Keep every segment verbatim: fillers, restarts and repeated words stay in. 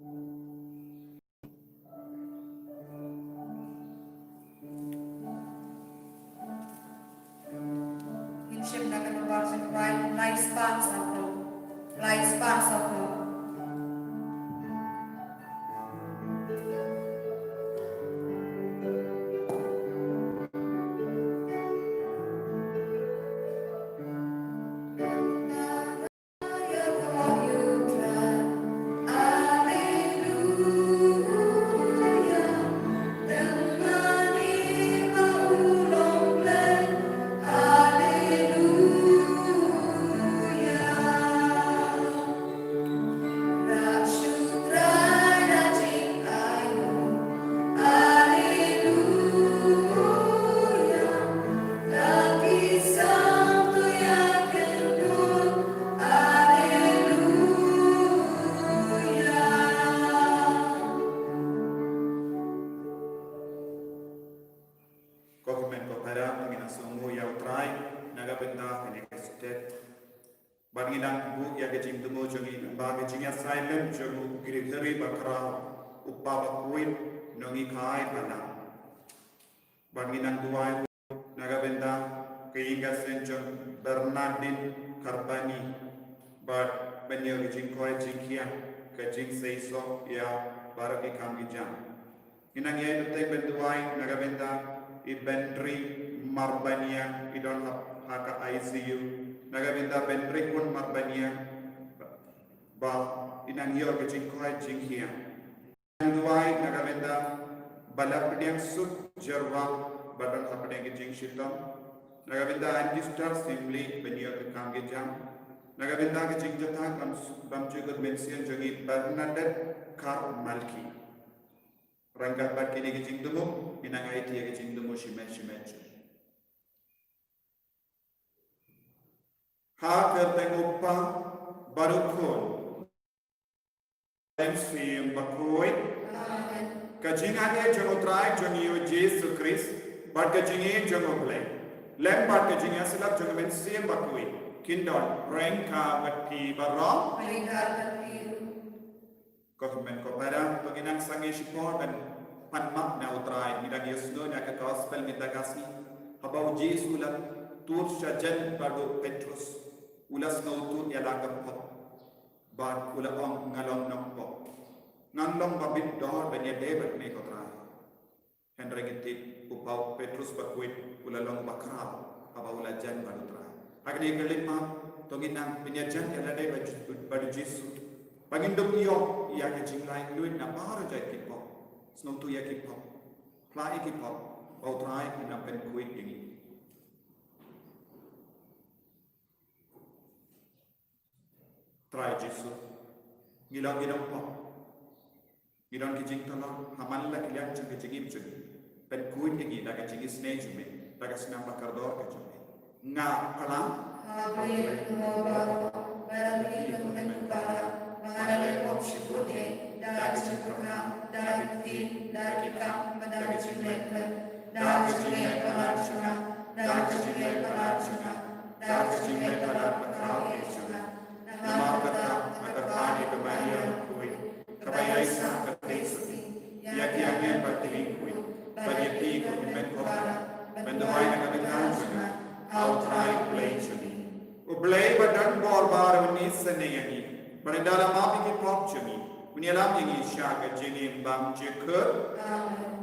Ngin shim na ka nombar jingkyrpad lai spah sawphew. Lai spah sawphew. Ko hynmen ko para, to ngin ïa sngewnguh ïa U Trai na ka bynta kane ka stet. Bad ngin nang buh ïa ka jingthmu jong ngi, ba ka jingïasaid lem jong u Gregory Bakhraw, u kpa bakhuid, nonghikai balang. Bad ngin nang duwai na ka bynta ka ïing ka sem jong Bernardine Karbani, bad ban ïoh ka jingkoit jingkhiah, ka jingseisoh ïa baroh ki kam ki jam. Ngin nang ïai bteng ban duwai na ka bynta i Bendri Marbania, i don ha, ha ka I C U. Na ka bynta Bendri Hun Marbania, ba i nang ïoh ka jingkoit jingkhiah. Nang duwai na ka bynta Balapdiang Sut Jerwa, ba don hapdeng ka jingshitom. Na ka bynta Angistar Simli, ban ïoh ka kam ka jam. Na ka bynta ka jingjahthait bym, bymjukut mynsiem jong i Bernadette Kar Malki. Ryngkat bad kine ki jingthmu, ngin nang aiti ïa ki jingthmu shimet shimet. Ha ka kyrteng U Kpa bad U Khun, Mynsiem Bakhuid. Amen. Ka jingaiei jong U Trai jong ngi U Jisu Khrist, bad ka jingïeit jong U Blei, lem bad ka jingïasyllok jong U Mynsiem Bakhuid, kin don ryngkat bad phi baroh. Ryngkat bad phi. Ko hynmen ko para, to ngin nang sangeh shipor ban pan map na U Trai. Ngi dang ïohsngew na ka gospel mynta ka sngi, haba U Jisu u la tur shajan bad u Petrus, u la sngewthuh ïa la ka pop, bad u la ong, nga long nongpop. Ngan long ba bit dor ban ïadei bad me ko Trai. Hynrei ngi tip u Petrus bakhuid u la long bakhraw haba u la jan bad U Trai. Ha kane ka lynti, to ngin nang pynïajan ïa lade bad, bad U Jisu, ba ngin dup ïoh ïa ka jinglaitluid na baroh jait ki pop, sngewthuh ïa ki pop, phla ïa ki pop, ba U Trai un nang pynkhuid ïa ngi. Trai Jisu, ngi long ki nongpop. Ngi don ki jingtylli ha man la ki liang jong ka jingim jong ngi. Pynkhuid ïa ngi da ka jingisynei jong me, da ka snam bakordor ka jong me. Nga phla ha U Blei, u Nongpynim baroh, ba la kyrkhu kum u Nongpynim baroh, ba nga la leh pop shibun eh, da ka jingpyrkhat, da ka ktien, da ki kam, bad da ka jingleh klet, da ka jingleh palat jong nga, da ka jingleh palat jong nga, da ka jingleh palat bakhraw eh jong nga. Namar kata, nga kyrpad ïa ka Maria bakhuid, kaba ïaisah ka Trai Jisu, ïa ki angel bad ki riewkhuid, bad ïa phi ko hynmen ko para, ban duwai na ka bynta jong nga ha U Trai Blei jong ngi. U Blei ba don bor baroh un isynei ïa ngi, bad un da la map ïa ki pop jong ngi, un ïalam ïa ngi sha ka jingim bymjukut. Amen.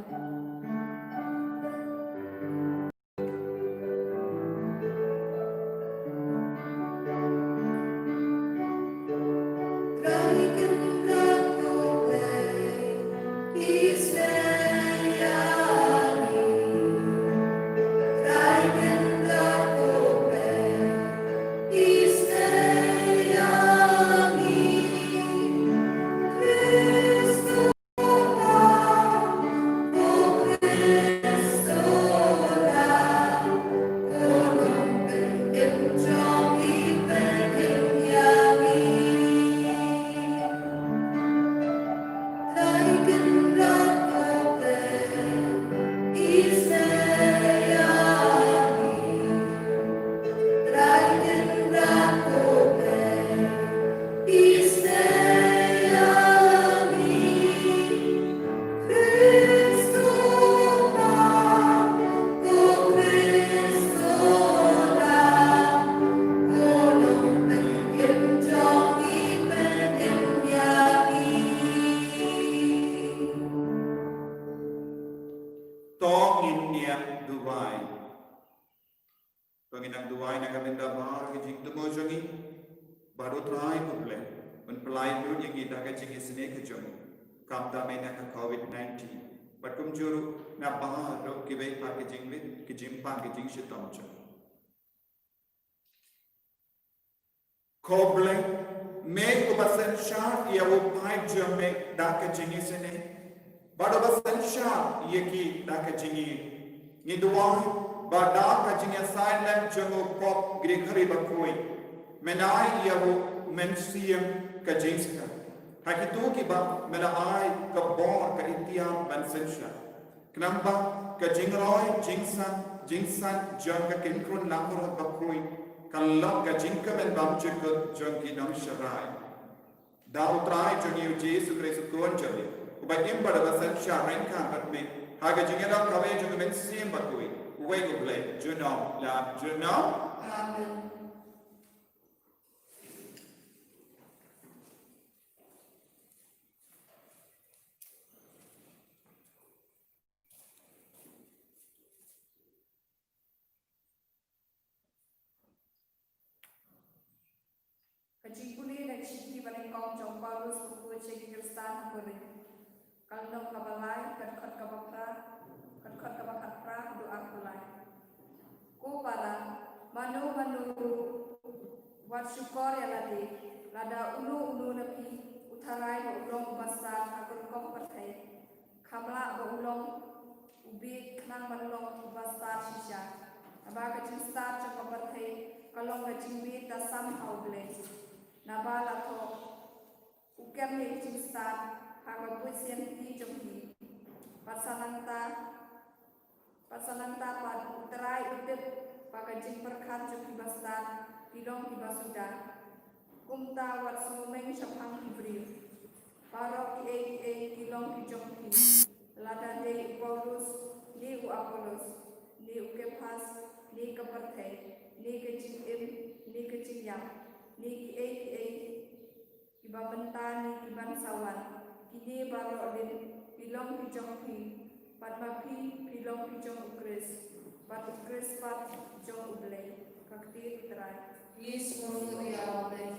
ngin ïa duwai. To ngin nang duwai na ka bynta baroh ki jingthmu jong ngi. Bad U Trai U Blei un pynlait lut ïa ngi da ka jingisynei ka jong u, khamtam eh na ka covid nineteen, bad kumjuh ruh na baroh kiwei pat ki jingwit, ki jingpang, ki jingshitom jong ngi. Ko Blei, me uba synshar ïa u paid jong me da ka jingisynei, bad uba synshar ïa ki da ka jingïeit. Ngi duwai ba da ka jingïasaid lem jong u Pope Gregory Bakhuid, men ai ïa u Mynsiem ka jingstad. Ha kito kiba me la ai ka bor ka iktiar ban synshar, khnang ba ka jingroi jingsan, jingsan jong ka kynkrun langbrot bakhuid kan long ka jingkmen bymjukut jong ki nongsharai. Da U Trai jong ngi U Jisu Khrist U Khun jong me, uba im bad uba synshar ryngkat bad me ha ka jingïalam kawei jong U Mynsiem Bakhuid, uwei U Blei, junom la junom. Amen. Ka jingpule na ka shithi ba nyngkong jong u Paulus u kyrpad sha ki Khristan ha Korinth. Ka lynnong kaba lai, ka dkhot kaba phra, ka dkhot kaba khatphra haduh arphew lai. Ko para, mano mano ruh wat shukor ïa lade, lada uno uno na phi u tharai ba u long u bastad ha ka rukom pyrthei. Kham lah ba u long u bieit khnang ban long u bastad shisha. Naba ka jingstad jong ka pyrthei ka long ka jingbieit da sam ha U Blei. Naba la thoh, u kem ïa ka jingstad ha ka buit sianti jong phi. Bad sa nangta, bad sa nangta pat U Trai u tip ba ka jingpyrkhat jong ki bastad ki long kiba suda. Kumta wat sngew meng shaphang ki briew. Baroh kiei kiei ki long ki jong phi. Lada dei u Paulus, ne u Apollos, ne u Kephas, ne ka pyrthei, ne ka jingim, ne ka jingïap, ne kiei kiei kiba mynta ne kiban sa wan, kine baroh lin ki long ki jong phi. Bad ma phi, phi long ki jong U Khrist, bad U Khrist pat jong U Blei. Ka ktien U Trai. Ngi sngewbha ïa U Blei.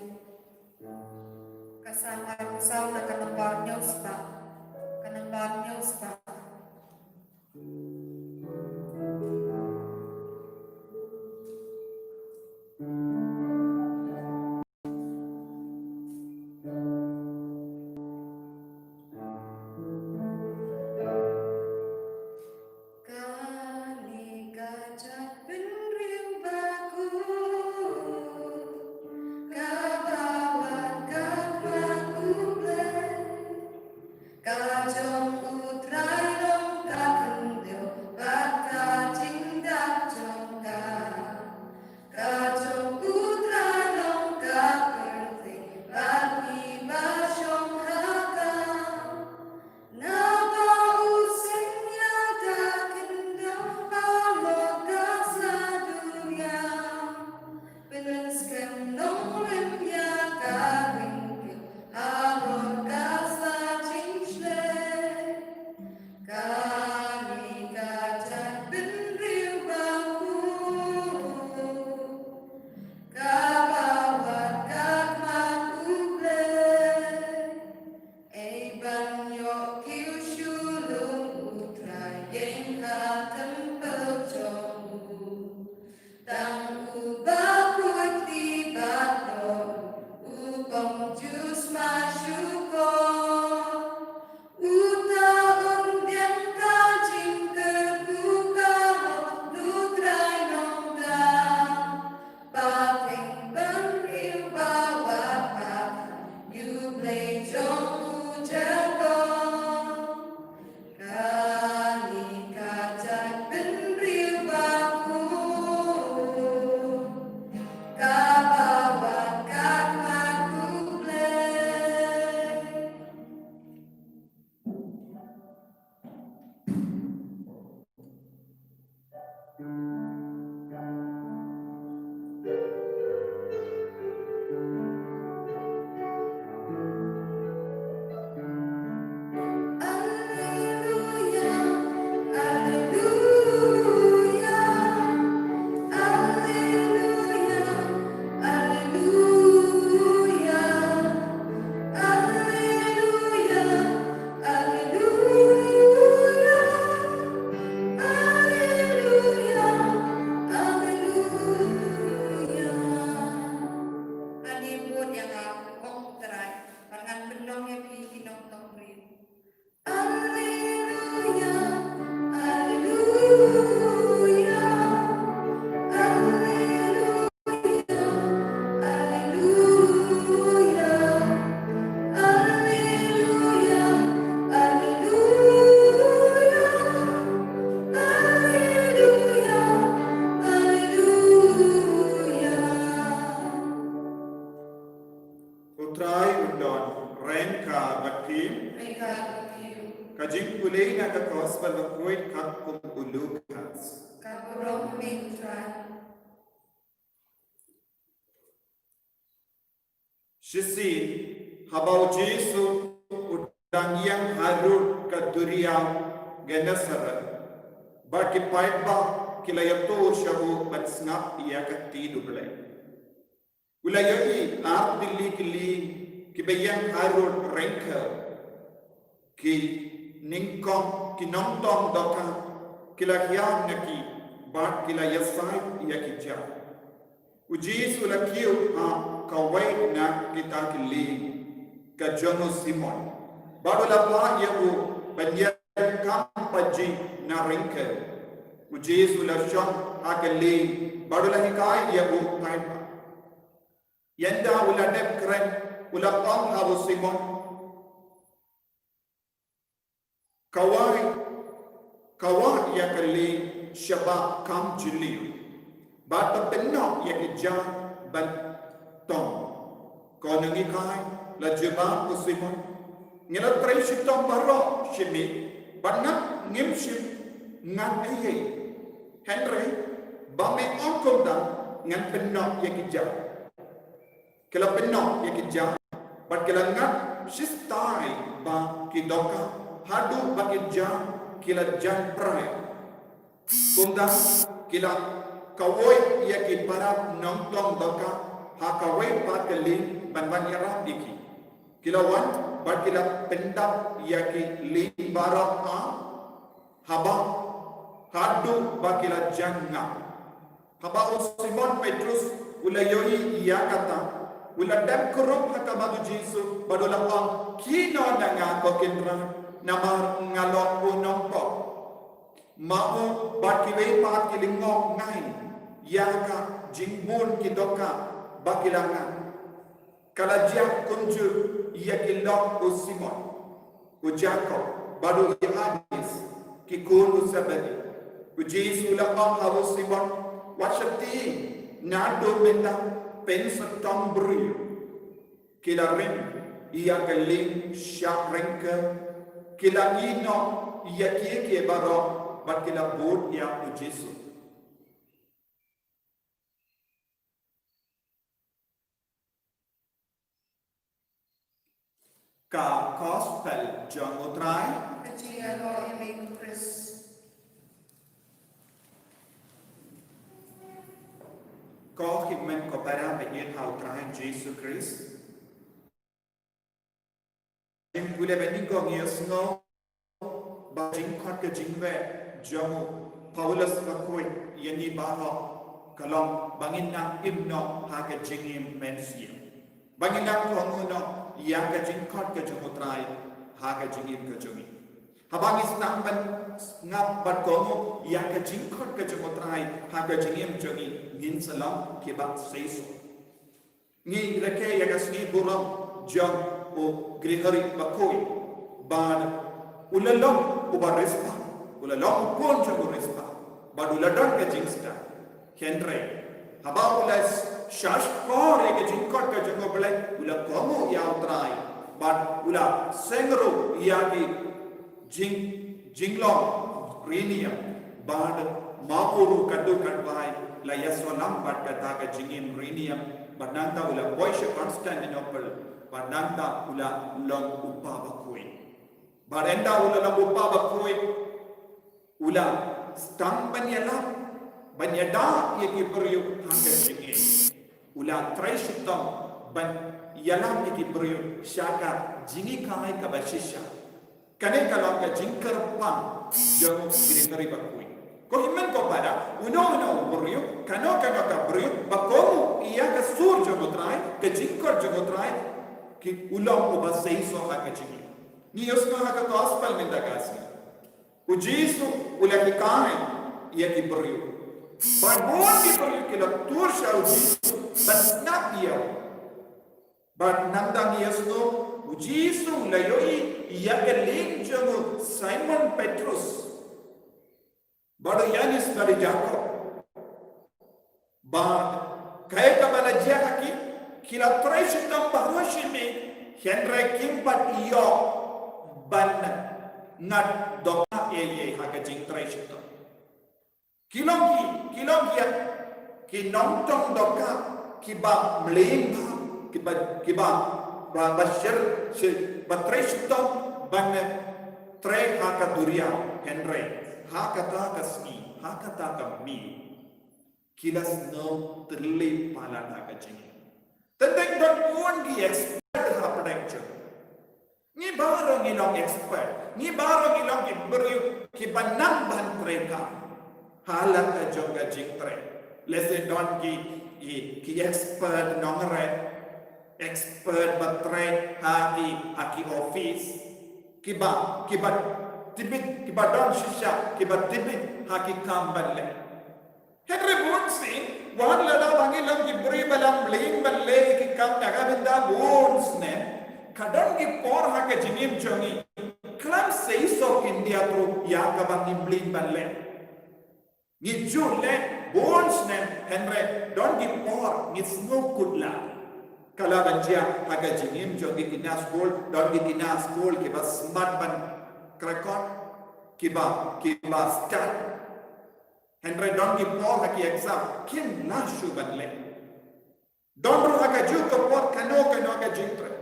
Ka Salm arphew saw na ka nombar hynñiew spah. Ka nombar hynñiew spah. Kane ka jaitbynriew bakhuid kaba wan kyrpad U Blei, ka jong U Trai. katkum u Lukas. Ka burom ha me ko Trai. Shisien, haba u Jisu u dang ïeng harud ka duriaw Gennesaret, ba ki paidbah ki la ïatur sha u ban sngap ïa ka ktien U Blei. U la ïohi ar tylli ki lieng kiba ïeng harud ryngkew. Ki nyngkong, ki nongtong dohkha ki la hiar na ki bad ki la ïasaid ïa ki jar. U Jisu u la kiew ha kawei na kita ki lieng, ka jong u Simon, bad u la phah ïa u ban ïeng kam pat jingna ryngkew. U Jisu u la shong ha ka lieng bad u la hikai ïa u paidbah. Ynda u la dep kren, u la ong ha u Simon, ka wai, ka wai ïa ka lieng shabar kam jylliew, bad to pynnoh ïa ki jar ban tong. Ko nonghikai, la jubab u Simon, ngi la trei shitom baroh shi miet bad ngat ngim shym ngat ei ei. Hynrei ba me ong kumta, ngan pynnoh ïa ki jar. Ki la pynnoh ïa ki jar bad ki la ngat shistai ba ki dohkha, haduh ba ki jar ki la jan prai. Kumta ki la kawoi ïa ki para nongtong dohkha ha kawei pat ka lieng ban wan ïarap ïa ki. Ki la wan bad ki la pyndap ïa ki lieng baroh ha haba, haduh ba ki la jan ngap. Haba u Simon Petrus u la ïohi ïa kata, u la dep kurup ha khmat u Jisu bad u la ong, kynnoh na nga ko Kynrad, namar nga long u nongpop. Ma u bad kiwei pat ki lyngngoh ngai ïa ka jingbun ki dohkha ba ki la ngat. Ka la jia kumjuh ïa ki lok u Simon, u Jakob bad u Ïoannis, ki khun u Sebedi. U Jisu u la ong ha u Simon, wat sheptieng, naduh mynta phin sa tong briew. Ki la rim ïa ka lieng shah ryngkew, ki la ïehnoh ïa kiei kiei baroh bad ki la bud ïa u Jisu. Ka Gospel jong u Trai. Ka jingïaroh ïa me ko Khrist. Ko hynmen ko para ba ïeit ha u Trai Jisu Khrist. Jingpule ba nyngkong ïa sngew ba jingkhot ka jingweh jong u Paulus bakhuid ïa ngi baroh ka long ba ngin nang im noh ha ka jingim mynsiem. Ba ngin nang kohnguh noh ïa ka jingkhot ka jong u Trai ha ka jingim ka jong ngi. Haba ngi sdang ban sngap bad kohnguh ïa ka jingkhot ka jong u Trai ha ka jingim jong ngi, ngin sa long kiba seisoh. Ngi rakhe ïa ka sngi burom jong u Gregory bakhuid, bad u la long uba riewspah, u la long u khun jong u riewspah, bad u la don ka jingstad. Hynrei haba u la shahshkor ïa ka jingkhot ka jong u Blei, u la kohnguh ïa u Trai, bad u la seng ruh ïa ki jing, jinglong riewniam, bad ma u ruh katto katne la ïasoh lang bad kata ka jingim riewniam, bad nangta u la poi sha Constantinople, bad nangta u la long u kpa bakhuid. Bad ynda u la long u kpa bakhuid, u la sdang ban ïalap, ban ïada ïa ki briew ha ka jingim. U la trei shitom ban ïalap ïa ki briew sha ka jinghikai kaba shisha. Kane ka long ka jingkyrpang jong u Gregory bakhuid. Ko hynmen ko para, uno uno u briew, kano kano ka briew ba kohnguh ïa ka sur jong u Trai, ka jingkhot jong u Trai, ki, u long uba seisoh ha ka jingim. Ngi ïohsngew ha ka Gospel mynta ka sngi, u Jisu u la hikai ïa ki briew. Bad bun ki briew ki la tur sha u Jisu ban sngap ïa u. Bad nangta ngi ïohsngew, u Jisu u la ïohi ïa ka lieng jong u Simon Petrus, bad u Ïoannis bad u Jakob. Bad kaei kaba la jia ha ki, ki la trei shitom baroh shi miet, hynrei kim pat ïoh ban ngat dohkha ei ei ha ka jingtrei shitom. Ki long ki, ki long ki, ki nongtong dohkha kiba mlien bha, kiba, kiba, ba, ba shyrkhei, ba trei shitom ban trei ha ka duriaw, hynrei ha kata ka sngi, ha kata ka miet, ki la sngewtylli palat ha ka jingim. Teng teng don bun ki expert hapdeng jong ngi. Ngi baroh ngi long expert. Ngi baroh ngi long ki briew kiba nang ban trei kam ha la ka jong ka jingtrei. Lehse don ki, ki, ki expert nongrep, expert ba trei ha ki, ha ki office, kiba, kiba tip bit, kiba don shisha, kiba tip bit ha ki kam ban leh. Hynrei bunsien, wat lada ba ngi long ki briew ba la mlien ban leh ki kam na ka bynta bun snem, ka don ki por ha ka jingim jong ngi, khlem seisoh kin diatrop ïa kaba ngi mlien ban leh. Ngi ju leh bun snem, hynrei don ki por ngi sngewkhuslai. Ka la ban jia ha ka jingim jong ki khynnah skul, don ki khynnah skul kiba smat ban kyrkhu, kiba, kiba stad. Hynrei don ki por ha ki exam kim lah shuh ban leh. Don ruh ha kajuh ka por kano kano ka jingtrei.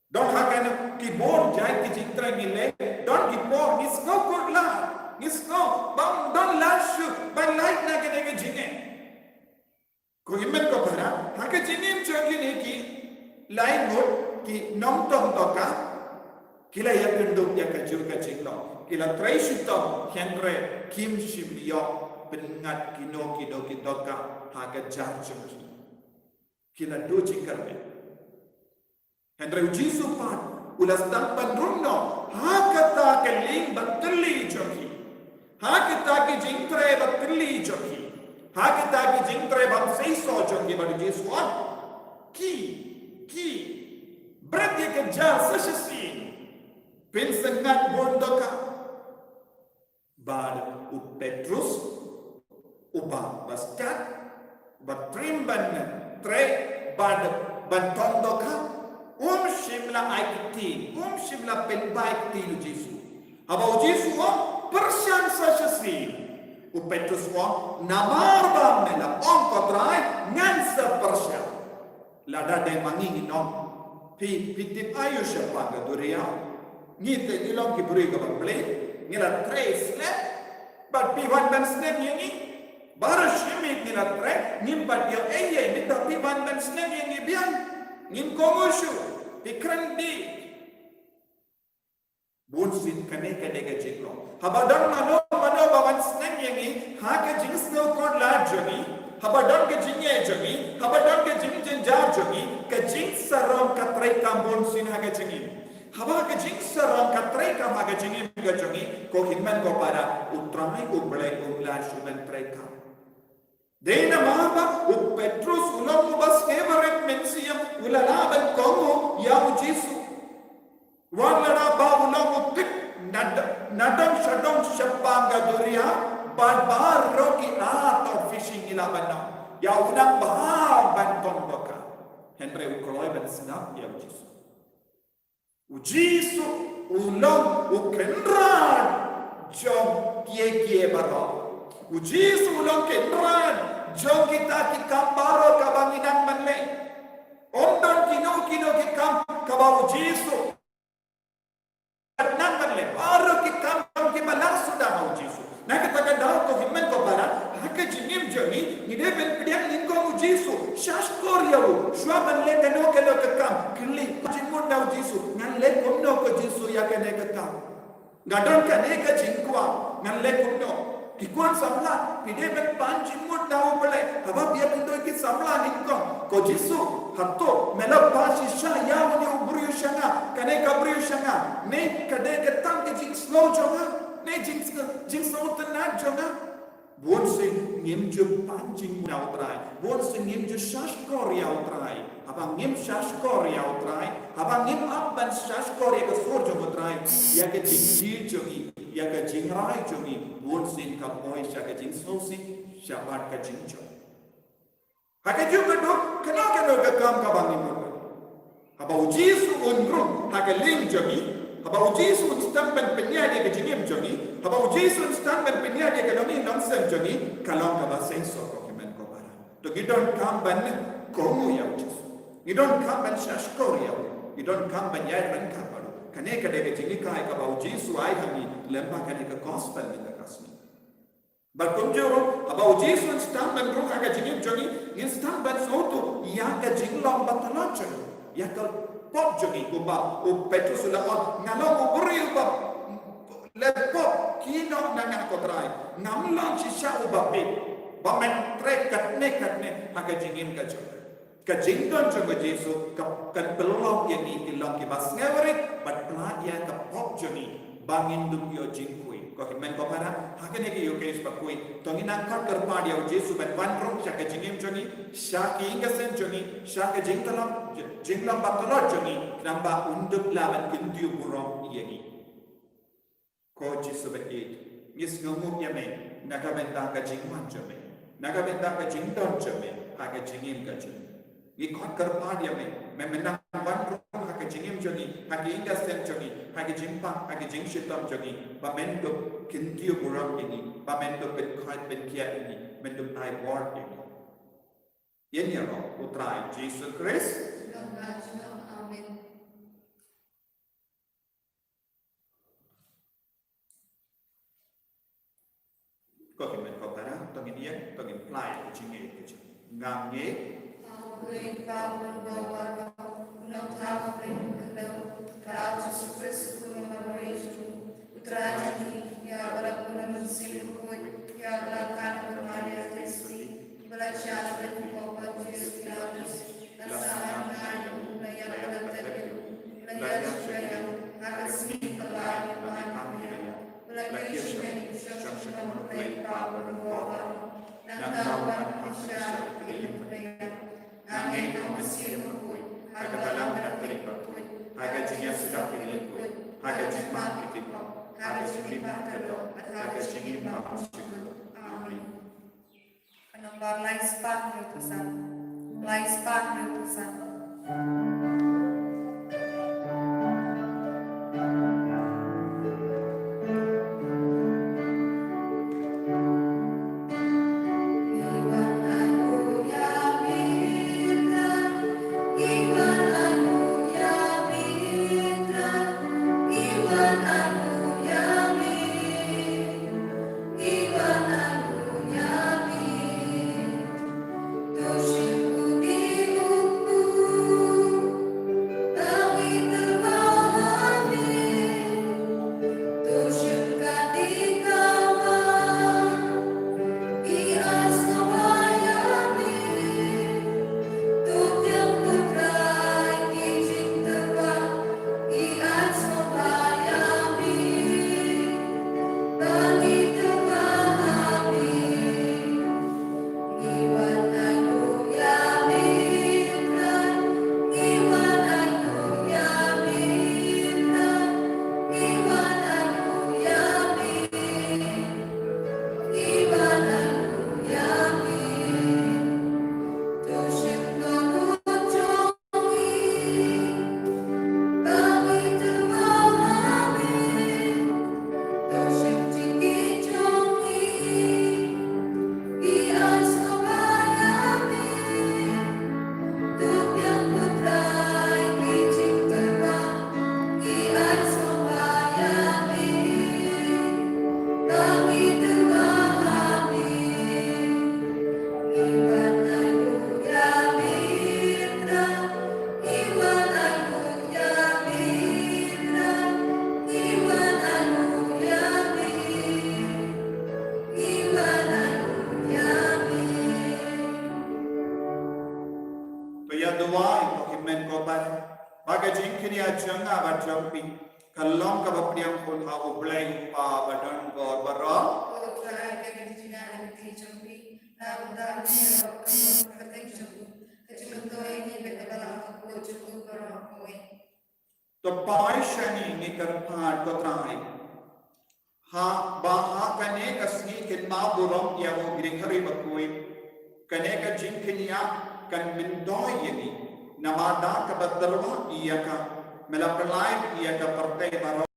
Don ha kano ki bun jait ki jingtrei ngi leh, don ki por ngi sngewkhuslai, ngi sngew bym don lah shuh ban lait na kane ka jingeh. Ko hynmen ko para, ha ka jingim jong kine ki lai ngut ki nongtong dohkha, ki la ïakynduh ïa kajuh ka jinglong. Ki la trei shitom hynrei kim shym ïoh pynngat kino kino ki dohkha ha ka jar jong ki. Ki la duh jingkyrmen. Hynrei u Jisu pat u la sdang ban rung noh ha kata ka lieng ba tylli jong ki, ha kata ka jingtrei ba tylli jong ki, ha kata ka jingtrei bym seisoh jong ki, bad u Jisu u ong, ki, ki, bret ïa ka jar sa shisien, pynsngat bun dohkha. Bad u Petrus, uba ba stad, ba triem ban trei, bad ban tong dohkha, um shym la ai ktien, um shym la pynbna ktien ïa u Jisu. Haba u Jisu u ong, pyrshang sa shisien, u Petrus u ong, namar ba me la ong, ko Trai, ngan sa pyrshang. Lada dei ma ngi ngin ong, phi, phi tip aïu shaphang ka duriaw? Ngi te ngi long ki briew kiba mlien, ngi la trei slem, bad phi wan ban sneng ïa ngi. Baroh shi miet ngi la trei, ngim pat ïoh ei ei, mynta phi wan ban sneng ïa ngi biang. Ngim kohnguh shuh, phi kren dih. Bunsien kane ka dei ka jinglong. Haba don mano mano ba wan sneng ïa ngi ha ka jingsngewkhuslai jong ngi, haba don ka jingeh jong ngi, haba don ka jingjynjar jong ngi, ka jingsarong ka treikam bunsien ha ka jingim. Haba ka jingsarong ka treikam ha ka jingim ka jong ngi, ko hynmen ko para, u Trai U Blei um lah shuh ban treikam. Dei namar ba u Petrus u long uba sngewrit mynsiem, u la lah ban kohnguh ïa u Jisu. Wat lada ba u long u thik na d-, na dong sha dong shaphang ka duriaw, bad baroh ki art of fishing i lah ban long. Ïa u nang bha ban tong dohkha. Hynrei u kloi ban sngap ïa u Jisu. U Jisu u long u kynrad jong kiei kiei baroh. U Jisu u long kynrad jong kita ki kam baroh kaba ngi nang ban leh. Ym don kino kino ki kam kaba u Jisu nang ban leh. Baroh ki kam kiba lah suda ha u Jisu. Na kata ka daw ko hynmen ko para, ha ka jingim jong ngi, ngi dei ban pdiang nyngkong u Jisu, shahshkor ïa u, shuwa ban leh kano kano ka kam, kylli, pan jingmut na u Jisu, ngan leh kumno ko Jisu ïa kane ka kam. Nga don kane ka jingkwah, ngan leh kumno. Ki khun samla, phi dei ban pan jingmut na u Blei, haba phi ïakynduh ïa ki samla nyngkong, ko Jisu, hato me la phah shisha ïa une u briew sha nga, kane ka briew sha nga, ne ka dei ka tang ka jingsngew jong nga, ne jing, jingsngewtynnat jong nga. Bunsien ngim ju pan jingmut na u Trai. Bunsien ngim ju shahshkor ïa u Trai. Haba ngim shahshkor ïa u Trai, haba ngim ap ban shahshkor ïa ka sur jong u Trai, ïa ka jingdih jong ngi, ïa ka jingrai jong ngi, bunsien ka poi sha ka jingsngewsih, shaphang ka jingjop. Ha kajuh ka duk, kano kano ka kam kaba ngi mut. Haba u Jisu un rung ha ka lieng jong ngi, Haba u Jisu un sdang ban pynïaid ïa ka jingim jong ngi, haba u Jisu un sdang ban pynïaid ïa ka longïing longsem jong ngi, ka long kaba seisoh, ko hynmen ko para. To ngi donkam ban kohnguh ïa u Jisu. Ngi donkam ban shahshkor ïa u. Ngi donkam ban ïaid ryngkat bad u. Kane ka dei ka jinghikai kaba u Jisu ai ha ngi lyngba kane ka gospel mynta ka sngi. Bad kumjuh ruh, haba u Jisu un sdang ban rung ha ka jingim jong ngi, ngin sdang ban sngewthuh ïa ka jinglong ba tlot jong ngi, ïa ka pop jong ngi, kumba u Petrus u la ong, nga long u briew ba la pop, ki ong na nga, ko Trai, ngam long shisha uba bit ba men trei katne katne ha ka jingim ka jong nga. Ka jingdon jong u Jisu ka, kan pynlong ïa ngi ki long kiba sngewrit bad pynlait ïa ka pop jong ngi ba ngin dup ïoh jingkhuid. Ko hynmen ko para, ha kane ka Eucharist bakhuid, to ngin nang khot kyrpad ïa u Jisu ban wan rung sha ka jingim jong ngi, sha ki ïing ki sem jong ngi, sha ka jingtlot, jinglong ba tlot jong ngi, khnang ba un dup lah ban kyntiew burom ïa ngi. Ko Jisu ba ïeit, ngi sngewnguh ïa me na ka bynta ka jingwan jong me, na ka bynta ka jingdon jong me ha ka jingim ka jong ngi. Ngi khot kyrpad ïa me, me men nang wan rung ha ka jingim jong ngi, ha ka ïing ka sem jong ngi, ha ka jingpang, ha ka jingshitom jong ngi, ba men dup kyntiew burom ïa ngi, ba men dup pynkhuid pynkhiah ïa ngi, men dup ai bor ïa ngi. Ïa ngi ïa u Trai Jisu Khrist. Amen. Ko hynmen ko para, to ngin ïeng, to ngin plie ka jingngeit ka jong ngi. Nga ngeit. U Trai jong ngi, ïa u la bun u Mynsiem Bakhuid, ïa u la khan ha ka Maria Theisotti, ba la shah ha ka Pontius Pilatus, la sah, la nang, la ïap, la leit, la ïaid sha ka ïing, ha ka sngi kaba ar, ba la ai phang ïa ka, ba la kiew sha ka ïing, sha ka jingim, ba la ïoh ban ïaid. Nangta u wan pynshai ïa ka ïing. Nga ngeit ha u Mynsiem Bakhuid, ha ka Balang Katholik bakhuid, ha ka jingïasyllok ki riewkhuid, ha ka jingmap ïa ki pop, ha ka jingim bahtero, ha ka jingim bamushkil. Amen. Ka nombar lai spah hynriewphew san. Lai spah hynriewphew san. To ïa duwai, ko hynmen ko para, ba ka jingkñia jong nga bad jong phi kan long kaba pdiang khun ha U Blei U Kpa badonbor baroh. To poi sha ngi, ngi kyrpad, ko Trai, ha ba ha kane ka sngi kynmaw burom ïa u Gregory bakhuid, kane ka jingkñia kan myntoi ïa ngi, namar da kaba tyrwa ïa ka Me la pynlait ïa ka pyrthei baroh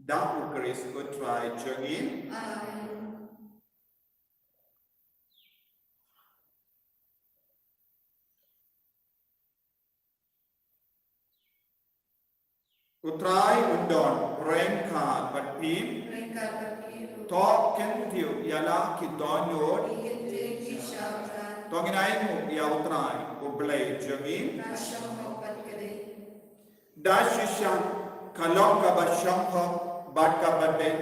da U Khrist U Trai jong ngi. U Trai un don ryngkat bad phi. Ryngkat bad phi ruh. To kyntiew ïa la ki dohnud. Ki kyntiew ki sha U Trai. To ngin ainguh ïa U Trai U Blei jong ngi. Ka shong hok bad ka dei. Da shisha ka long kaba shong hok bad kaba dei,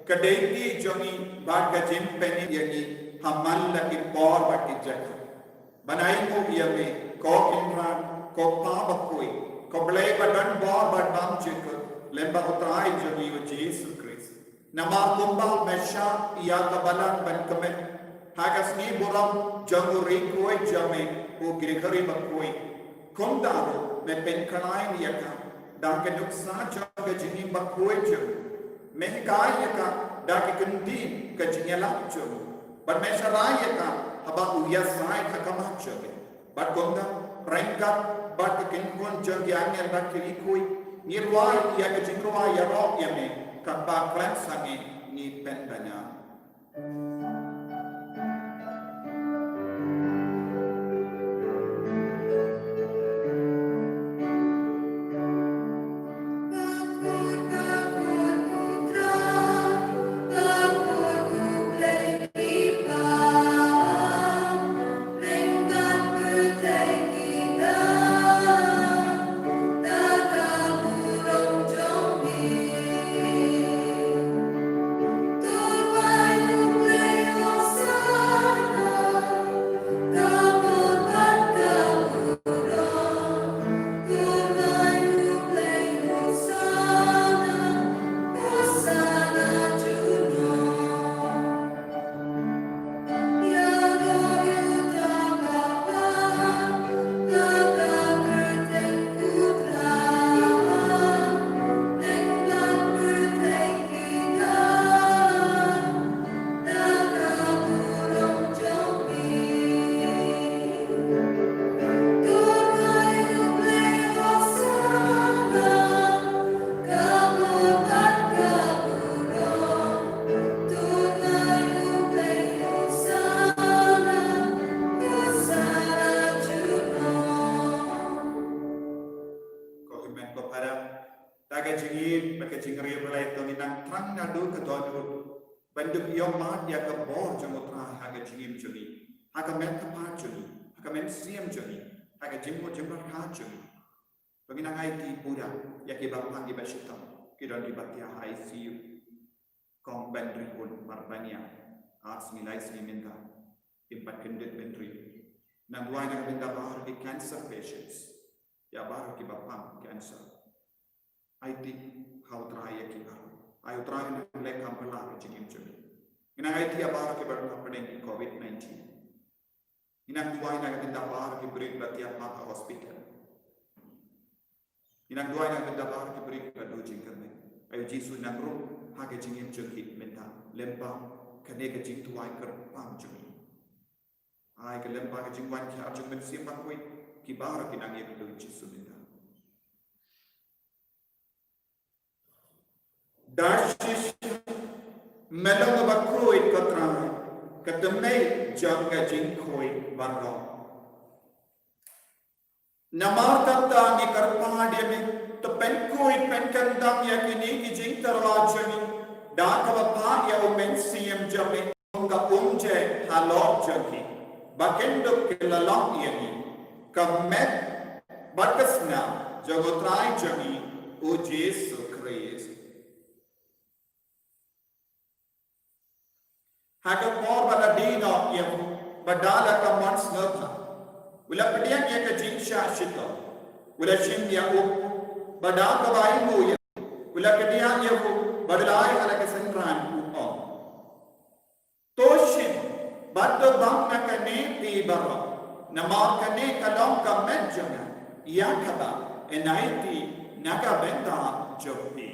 ka dei ki jong ngi bad ka jingpynim ïa ngi ha man la ki por bad ki jaka. Ban ainguh ïa me, ko Kynrad, ko Pa bakhuid, ko Blei ba don bor bad bymjukut, lem bad U Trai jong ngi U Jisu Khrist. Namar kumba me shah ïa ka balang ban kmen ha ka sngi burom jong u riewkhuid jong me, u Gregory bakhuid, kumta ruh me pynkhlaiñ ïa ka da ka nuksa jong ka jingim bakhuid jong u. Me hikai ïa ka da ka kyntien ka jingïalap jong u. Bad me sharai ïa ka haba u ïasaid ha khmat jong me. Bad kumta, ryngkat bad ka kynhun jong ki angel bad ki riewkhuid, ngi rwai ïa ka jingrwai ïaroh ïa me, kaba khlem sangeh ngi pynbna. Ko hynmen ko para, da ka jingïeit bad ka jingriewblei to ngin nang thrang naduh ka dohnud ban dup ïohmad ïa ka bor jong U Trai ha ka jingim jong ngi, ha ka met ka phad jong ngi, ha ka mynsiem jong ngi, ha ka jingmut jingpyrkhat jong ngi. To ngin nang aiti pura ïa kiba pang kiba shitom, ki don kiba thiah ha I C U. Kong Benri Hun mar ba ñiah, ar sngi lai sngi mynta, im pat kyndit Benri. Nang duwai na ka bynta baroh ki cancer patients, ïa baroh kiba pang cancer. Aiti ha U Trai ïa ki baroh. Ai U Trai nang leh kam pynlah ka jingim jong ngi. Ngi nang aiti ïa baroh kiba don hapdeng ki covid nineteen. Ngi nang duwai na ka bynta baroh ki briew ba thiah ha hospital. Ngi nang duwai na ka bynta baroh ki briew ba duh jingkyrmen. Ai U Jisu nang ruh ha ka jingim jong ki mynta, lem bad kane ka jingduwai kyrpang jong ngi. Ai ka lem bad ka jingwan ki ar jong Mynsiem Bakhuid, ki baroh ki nang ïakynduh Jisu mynta. Da shisha me long bakhuid ko Trai, ka tymmen jong ka jingkhuid baroh. Namar kata ngi kyrpad ïa me, to pynkhuid pynkyndang ïa kine ki jingtyrwa jong ngi da kaba phah ïa U Mynsiem jong me, kum ka umjai halor jong ki, ba kin dup ki la long ïa ngi ka met bad ka snam jong U Trai jong ngi U Jisu Khrist. Ha ka por ba la die noh ïa u, ba da la ka mon sngewbha, u la pdiang ïa ka jingshah shitom, u la shim ïa u, ba da kaba ainguh ïa u, u la kdiah ïa u, bad u la ai ha la ka synran, u ong: To shim bad to bam na kane phi baroh, namar kane ka long ka met jong nga, ïa kaba yn aiti na ka bynta jong phi.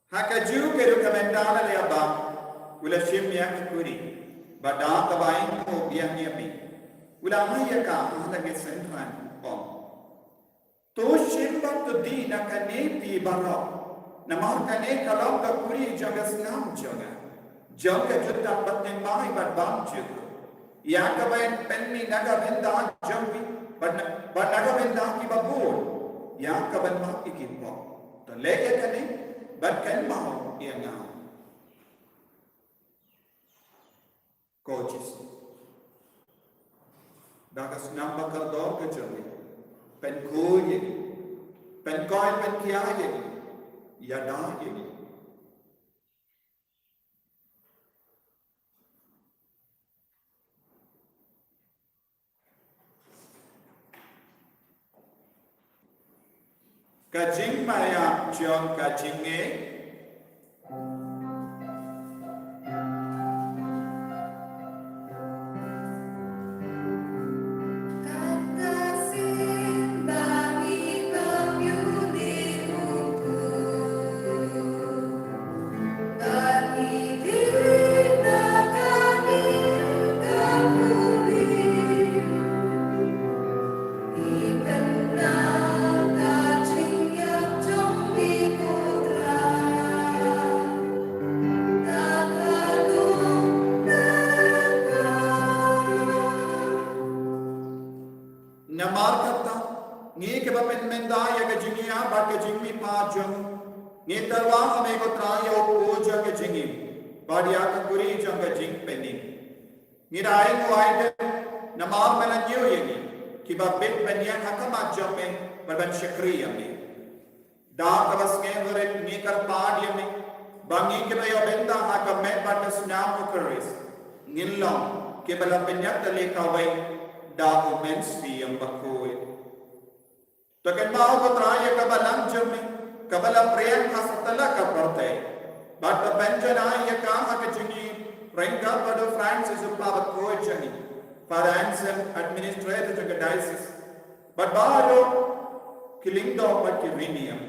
Ha kajuh ka rukom mynta la leh ba u la shim ïa ka kurim, bad da kaba u biang ïa me, u la ai ïa ka ha la ka synran, u ong: To shim bad to die na kane phi baroh, namar kane ka long ka kurim jong ka snam jong nga, jong ka jutang bad thymmai bad bymjukut, ïa kaban pynmih na ka bynta jong phi bad na, bad na ka bynta kiba bun, ïa kaban map ïa ki pop. To leh ïa kane ban kynmaw ïa nga. Ko Jisu, da ka snam ba kordor ka jong me, pynkhuid ïa ngi, pynkhuid, pynkhia ïa ngi, ïada ïa ngi. Ka jingmyntoi jong ka jingngeit. Namar kata, ngi kiba pynmyntoi ïa ka jingïap bad ka jingmihpat jong u, ngi tyrwa ha me ko Trai ïa u kpu jong ka jingim bad ïa ka kurim jong ka jingpynim. Ngi da ai nguh ai dem namar me la ñiew ïa ngi kiba bit ban ïeng ha khmat jong me bad ban shakri ïa me. Da kaba sngewrit ngi kyrpad ïa me ba ngi kiba ïoh bynta ha ka met bad ka snam u Khrist ngin long kiba la pynïap tylli kawei da u Mynsiem Bakhuid. To kynmaw ko Trai ïa ka balang jong me kaba la pdiang ha satlak ka pyrthei, bad to pynjanai ïa ka ha ka jingim ryngkat bad u Francis u Papa Bakhuid jong ngi, Father Anselm, administrator jong ka diocese, bad baroh ki lyngdoh bad ki riewniam.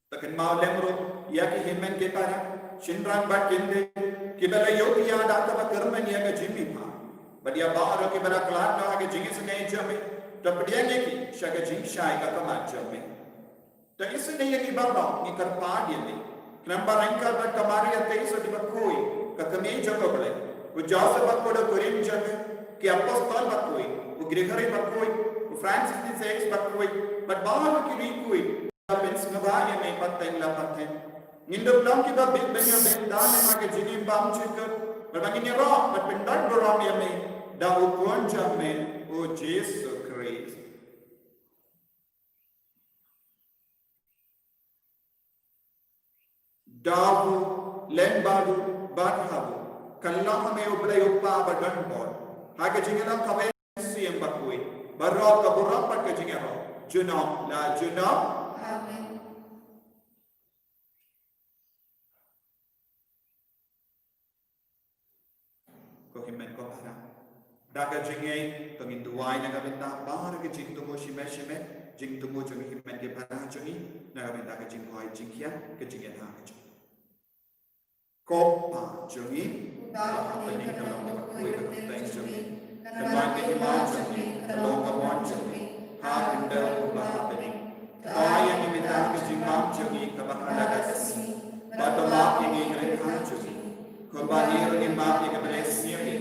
To kynmaw lem ruh ïa ki hynmen ki para, shynrang bad kynthei kiba la ïohi ïa da kaba kyrmen ïa ka jingmihpat, bad ïa baroh kiba la khlad noh ha ka jingisynei jong me, to pdiang ïa ki sha ka jingshai ka khmat jong me. To isynei ïa ngi baroh, ngi kyrpad ïa me, khnang ba ryngkat bad ka Maria Theisotti Bakhuid, ka Kmie jong U Blei, u Joseph Bakhuid u kurim jong me, ki apostol bakhuid, u Gregory Bakhuid, u Francis de Sales Bakhuid, bad baroh ki riewkhuid, la pynsngewbha ïa me pateng la pateng. Ngin dup long kiba bit ban ïoh bynta ha ka jingim bymjukut, bad ba ngin ïaroh bad pyndait burom ïa me da u Khun jong me, u Jisu Khrist. Da u, lyngba u, bad ha u, kylla ha me U Blei U Kpa badonbor, ha ka jingïalang kaba Mynsiem Bakhuid, baroh ka burom bad ka jingïaroh junom la junom. Amen. Ko hynmen ko para, da ka jingngeit to ngin duwai na ka bynta baroh ki jingthmu shimet shimet, jingthmu jong ki hynmen ki para jong ngi, na ka bynta ka jingduwai jingkyrkhu ka jingkyrkhu ka jong ngi. Ko Pa jong ngi, uba ha bneng, ka long bakhuid ka kyrteng jong me, ka don ka hima jong me, ka long ka mon jong me ha khyndew kumba ha bneng. To ai ïa ngi mynta ka jingbam jong ngi kaba ha la ka sngi, bad to map ïa ngi ki ryngkat jong ngi, kumba ngi ruh ngi map ïa kiba ïasngew ïa ngi,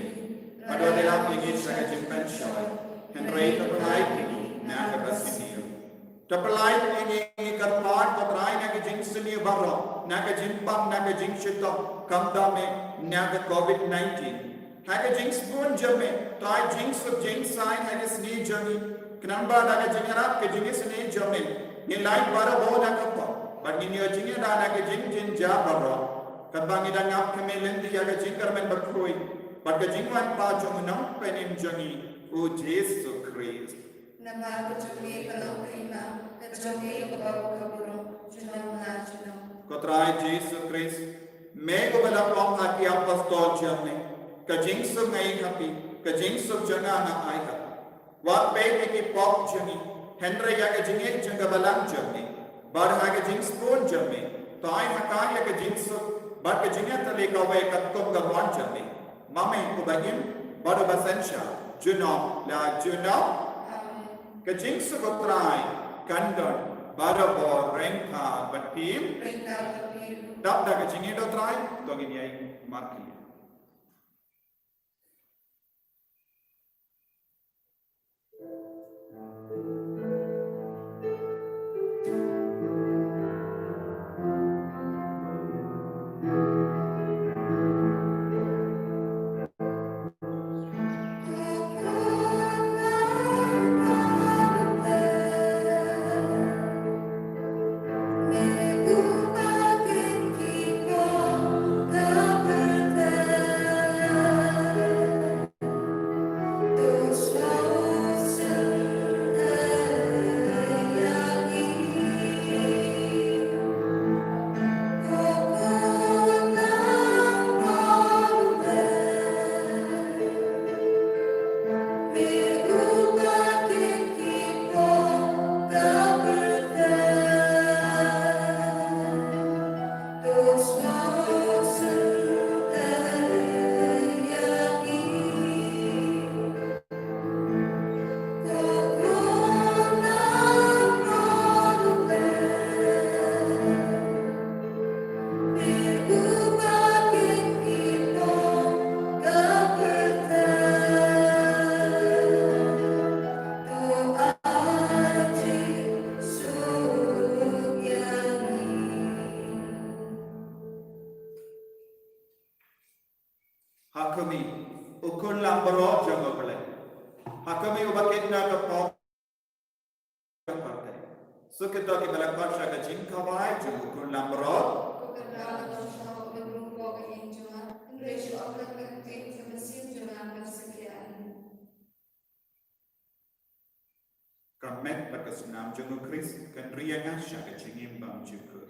bad wat ïalap ïa ngi sha ka jingpynshoi, hynrei to pyllait ïa ngi na kaba sniew. To pyllait ïa ngi, ngi kyrpad ko Trai, na ka jingsniew baroh, na ka jingpang, na ka jingshitom, khamtam eh na ka covid nineteen. Ha ka jingsbun jong me, to ai jingsuk jingsaiñ ha ka sngi jong ngi, khnang ba da ka jingïarap ka jingisynei jong me, ngin lait baroh na ka pop, bad ngin ïoh jingïada na ka jingjynjar baroh, katba ngi dang ap kyrmen lynti ïa ka jingkyrmen bakhuid bad ka jingwan pat jong u Nongpynim jong ngi, u Jisu Khrist. Namar ka jong me ka long ka hima, ka jong me ka long ka burom, junom la junom. Ko Trai Jisu Khrist, me uba la ong ha ki apostol jong me, ka jingsuk nga ai ha phi, ka jingsuk jong nga nga ai ha phi. Wat peit ïa ki pop jong ngi, hynrei ïa ka jingngeit jong ka balang jong me, bad ha ka jingsbun jong me, Trai ha ka ïa ka jingsuk bad ka jingïatylli kawei katkum ka mon jong me. Ma me uba im bad uba synshar, junom la junom. Ka jingsuk U Trai kan don barabor ryngkat bad phi. Dap da ka jingïeit U Trai, to ngin ïai markhlieh. Ha khmih, u khun langbrot jong U Blei. Ha khmih, uba kit na ka pop ka pyrthei. Suk ïa kito kiba la khot sha ka jingkhawai jong u khun langbrot. Ka met bad ka snam jong U Khrist kan ri ïa nga sha ka jingim bymjukut.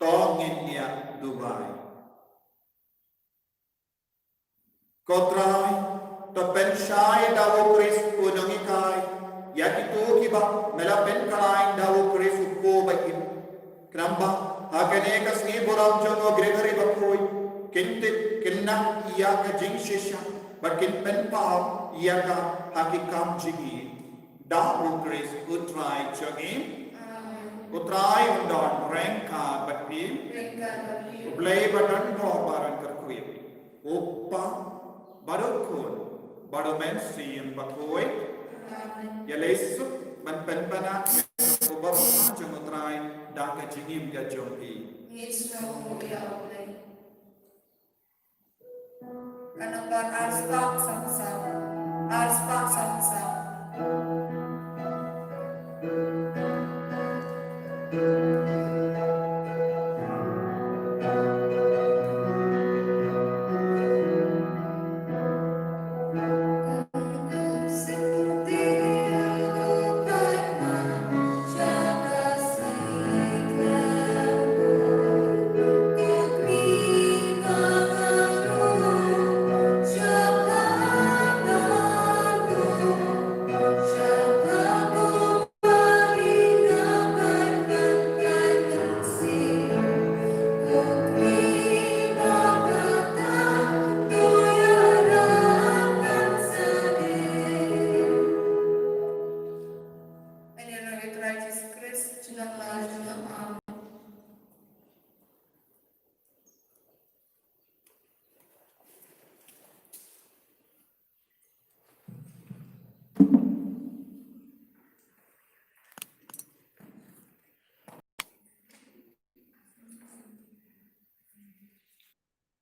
To ngin ïa duwai. Ko Trai, to pynshai da u Khrist u nonghikai ïa kito kiba me la pynkhlaiñ da u Khrist u Khun ba im. Khnang ba ha kane ka sngi burom jong u Gregory bakhuid kin tip, kin nang ïa ka jingshisha bad kin pynpaw ïa ka ha ki kam jingim. Da u Khrist u Trai jong ngi. Amen. U Trai un don ryngkat bad phi. Ryngkat bad phi. U Blei ba don bor baroh un kyrkhu ïa phi. U Kpa bad u Khun bad u Mynsiem Bakhuid. Amen. Ïa leit suk ban pynpaw ïa ka burom jong u Trai da ka jingim ka jong phi. Ngin sngewbha ïa u Blei. Ka nombar ar spah san spah.